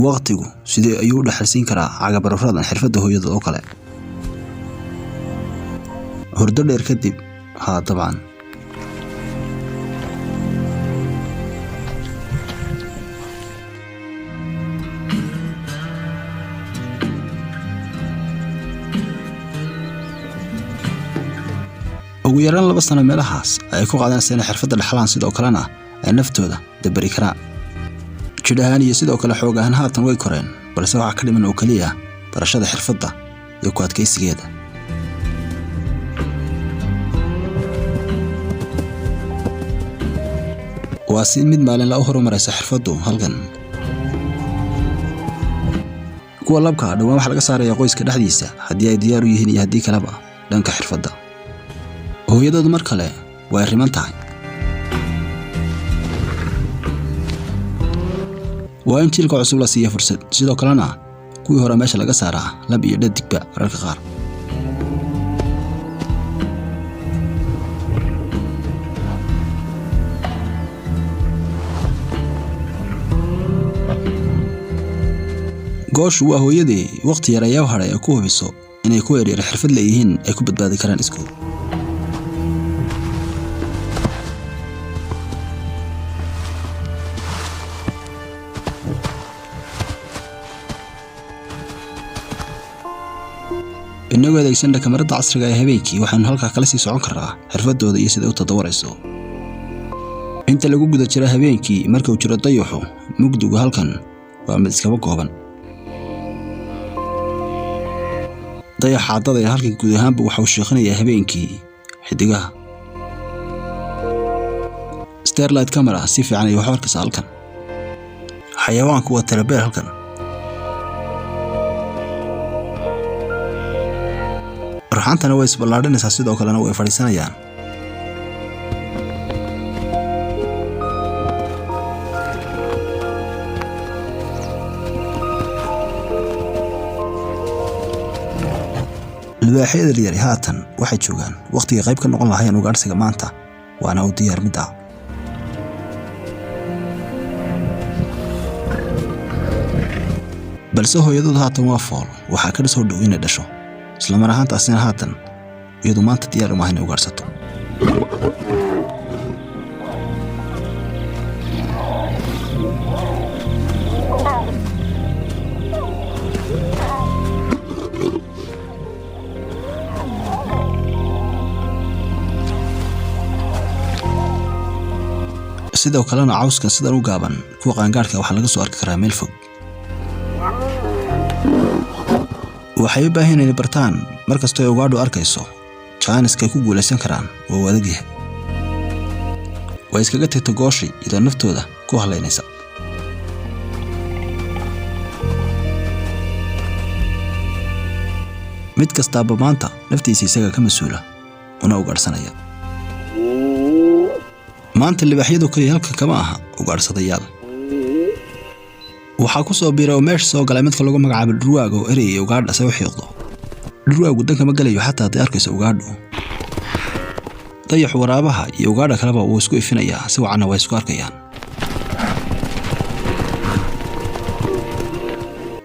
Waqtigu sidee ayuu u dhaxalsiin karaa cagabararadan xirfadda hooyada oo kale? Hurdo dheer kadib, haa dabcan. Ugu yaraan 2 sano meelahaas ay ku qaadanaysaa inay xirfadda dhaxlaan, sidoo kalena ay naftooda dabari karaan. Jidh ahaan iyo sidoo kale xoog ahaan haatan way koreen, balse waxaa ka dhiman oo keliya barashada xirfadda iyo ku adkaysigeeda. Waa si mid maalinla u horumaraysa xirfaddu halkan. Kuwa labka dhowaan waxaa laga saarayaa qoyska dhexdiisa haddii ay diyaar u yihiin iyo haddii kaleba dhanka xirfadda. Hooyadoodu mar kale way riman tahay. Waa in jiilka cusub la siiya fursad, sidoo kalena kuwii hore meesha laga saaraa lab iyo dhadigba mararka qaar. Gooshu waa hooyadii waqti yar ayaa u hadhay ay ku hubiso inay kuwa yaryar xirfad leeyihiin ay ku badbaadi karaan iskood. Inagoo adeegsanna kamarada casriga ee habeenkii, waxaanu halkaa kala sii socon karraa xirfadooda iyo sida u tadawarayso. Inta lagu guda jiro habeenkii, marka uu jiro dayaxu, mugdigu halkan waa mid iskaba kooban. Dayaxa caddada ee halkan guud ahaanba waxa uu sheekhanayaa habeenkii xidigaha. Starlight camera si fiican ayay wax u arkaysaa halkan. Xayawaanku waa tirabeel halkan. Ruxaantana way isballaadhinaysaa, sidoo kalena way fadhiisanayaan. Libaaxyada yaryar haatan waxay joogaan waqtigii qayb ka noqon lahaayeen ugaadhsiga maanta, waana u diyaar mid ah. Balse hooyadoodu haatan waa fool, waxaa ka soo dhow inay dhasho. Isla mar ahaantaasina haatan iyadu maanta diyaar uma aha inay ugaadhsato. Sidoo kalena cawskan sidan u gaaban kuwa qaangaadhka waxaa laga soo arki karaa meel fog. Waxay u baahan inay bartaan mar kastoo ay ugaadhu arkayso jaaniska ay ku guulaysan karaan waa uu adag yahay. Way iskaga tagto gooshi iyadoo naftooda ku halaynaysa. Mid kastaaba maanta naftiisa isaga ka mas-uula una ugaadhsanaya. Maanta libaaxyadu kaliya halkan kama aha ugaadhsadayaal. Waxaa ku soo biiray oo meesha soo galay midka lagu magacaabo dhurwaaga oo ereyay ugaadha se u xiiqdo. Dhurwaagu danka ma galayo xataa hadday arkayso ugaadhu. Dayaxu waraabaha iyo ugaadha kaleba wuu isku ifinayaa, si wacanna way isku arkayaan.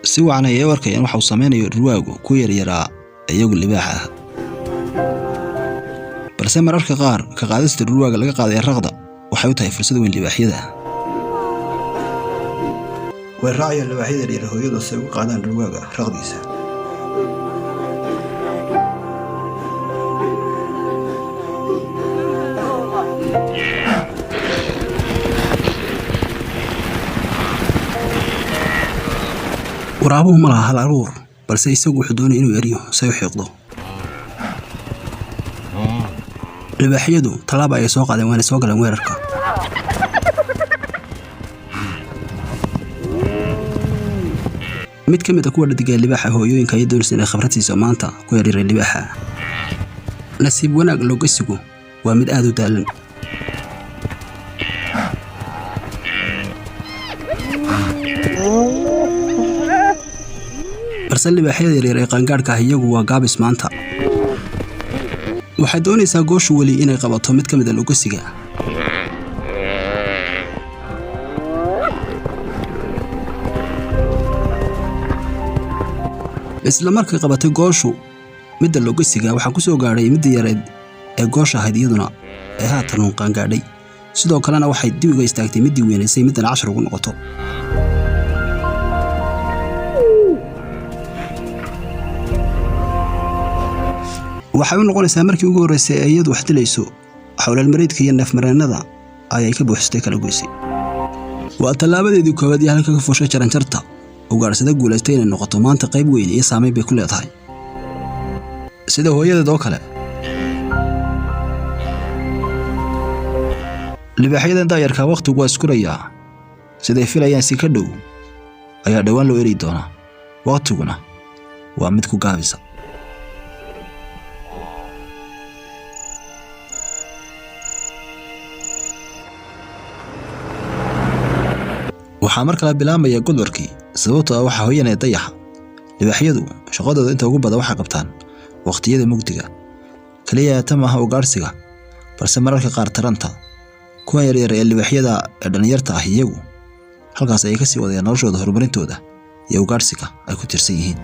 Si wacan ayay u arkayaan waxa uu samaynayo dhurwaagu ku yaryaraa iyagu libaaxa ah. Balse mararka qaar ka qaadista dhurwaaga laga qaaday raqda waxay u tahay fursad weyn libaaxyada. Way raacayaan libaaxyada yaryar hooyadooda si ay uga qaadaan dhurwaaga raqdiisa. Waraabuhu ma laha hal abuur, balse isagu wuxuu doonay inuu eriyo si ay u xiiqdo. Libaaxyadu tallaaba ayay soo qaadeen, waana soo galeen weerarka. Mid ka mid ah kuwa dhadiga libaaxa hooyooyinka ayay doonaysa inay khibrad siiso maanta ku yaryara libaaxa. Nasiib wanaag logasigu waa mid aad u daalan. Balse libaaxyada yaryar ee qaangaadhka ah iyagu waa gaabis maanta. Waxay doonaysaa gooshu weli inay qabato mid ka mid ah logasiga. Isla markay qabatay gooshu midda logosiga, waxaa ku soo gaadhay midda yareed ee goosha ahayd iyaduna ee haatan uun qaangaadhay. Sidoo kalena waxay dib uga istaagtay middii weynaysay middana cashar ugu noqoto. Waxay u noqonaysaa markii ugu horreysay ee iyadu wax dilayso. Xawlaalmareedka iyo neefmareennada ayay ka buuxsatay, kala goysay. Waa tallaabadeedii koowaad iyo halka ka fuushay jaranjarta ugaadhsada guulaystay inay noqoto. Maanta qayb weyn iyo saamayn bay ku leedahay, sida hooyadeed oo kale. Libaaxyadan daayarkaa wakhtigu waa iskurayaa. Siday filayaan si ka dhow ayaa dhowaan loo eri doonaa, wakhtiguna waa mid ku gaabisa. Waxaa mar kale bilaabmaya gudcurkii, sababtoo ah waxaa hoyanaya dayaxa. Libaaxyadu shaqadooda inta ugu badan waxay qabtaan wakhtiyada mugdiga. Kaliya ta maaha ugaadhsiga, balse mararka qaar taranta. Kuwan yaryar ee libaaxyada ee dhallinyarta ah iyagu halkaas ayay kasii wadayaan noloshooda, horumarintooda iyo ugaadhsiga ay ku tirsan yihiin.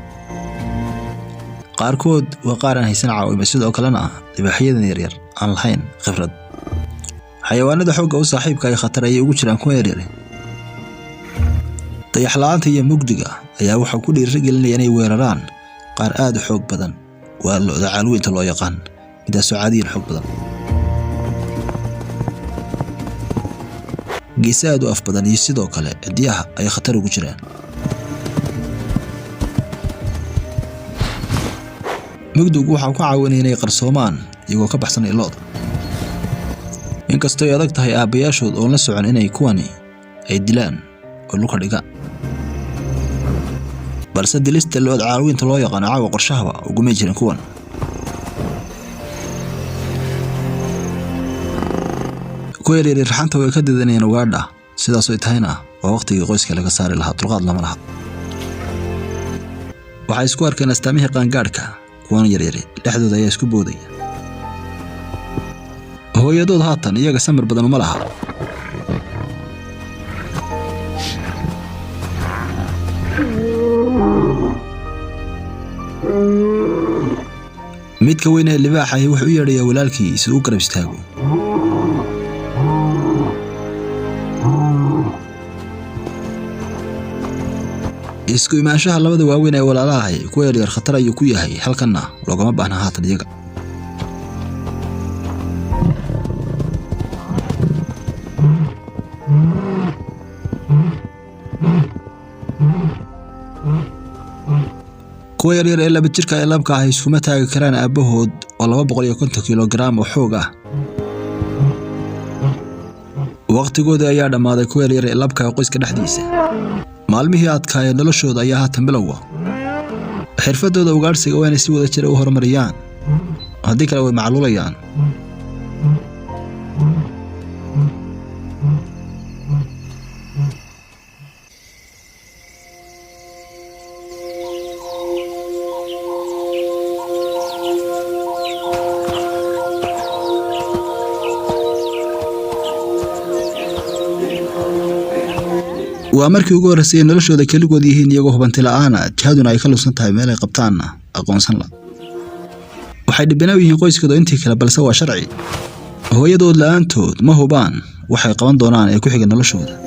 Qaarkood waa qaar aan haysan caawimo, sidoo kalena libaaxyadan yaryar aan lahayn khibrad. Xayawaanada xoogga u saaxiibka ay khatar ayay ugu jiraan kuwan yaryar. Dayax la'aanta iyo mugdiga ayaa waxaa ku dhiirigelinaya inay weeraraan qaar aad u xoog badan. Waa lo'da caalweynta loo yaqaan, midaasoo caadiyan xoog badan, geese aad u af badan iyo sidoo kale cidiyaha ay khatar ugu jiraan. Mugdigu waxaa ku caawinaya inay qarsoomaan iyagoo ka baxsanaya lo'da, inkastoo ay adag tahay aabbayaashood oon la socon inay kuwani ay dilaan oo dhulka dhigaan. Balse dilista lo'da caalweynta loo yaqaano caawa qorshahaba ugumay jirin kuwan. Kuwa yaryari raxanta way ka didanayeen ugaadha, sidaasoo tahayna waa waqtigii qoyska laga saari lahaa. Dulqaad lama laha. Waxay isku arkeen astaamihii qaangaadhka. Kuwan yaryari dhexdooda ayaa isku boodaya. Hooyadood haatan iyaga samir badan uma laha. Midka weyn ee libaaxahi wuxuu u yeedhayaa walaalkii si uu u garab istaago. Isku imaanshaha labada waaweyn ee walaalahay kuwa yaryar khatar ayuu ku yahay, halkanna loogama baahna haatan iyaga. Kuwa yaryar ee laba jirka ee labka ah iskuma taagi karaan aabbahood oo 250 kilogaram oo xoog ah. Waqtigoodii ayaa dhammaaday kuwa yaryar ee labka ah qoyska dhexdiisa. Maalmihii adkaa ee noloshooda ayaa haatan bilowga. Xirfadooda ugaadhsiga waa inay si wada jira u horumariyaan, haddii kale way macluulayaan. Waa markii ugu horreysay ay noloshooda keligood yihiin iyagoo hubanti la'aana, jihaduna ay ka lunsan tahay, meel ay qabtaanna aqoonsan la. Waxay dhibanaw yihiin qoyskooda intii kale, balse waa sharci. Hooyadood la'aantood ma hubaan waxay qaban doonaan ee ku xiga noloshooda.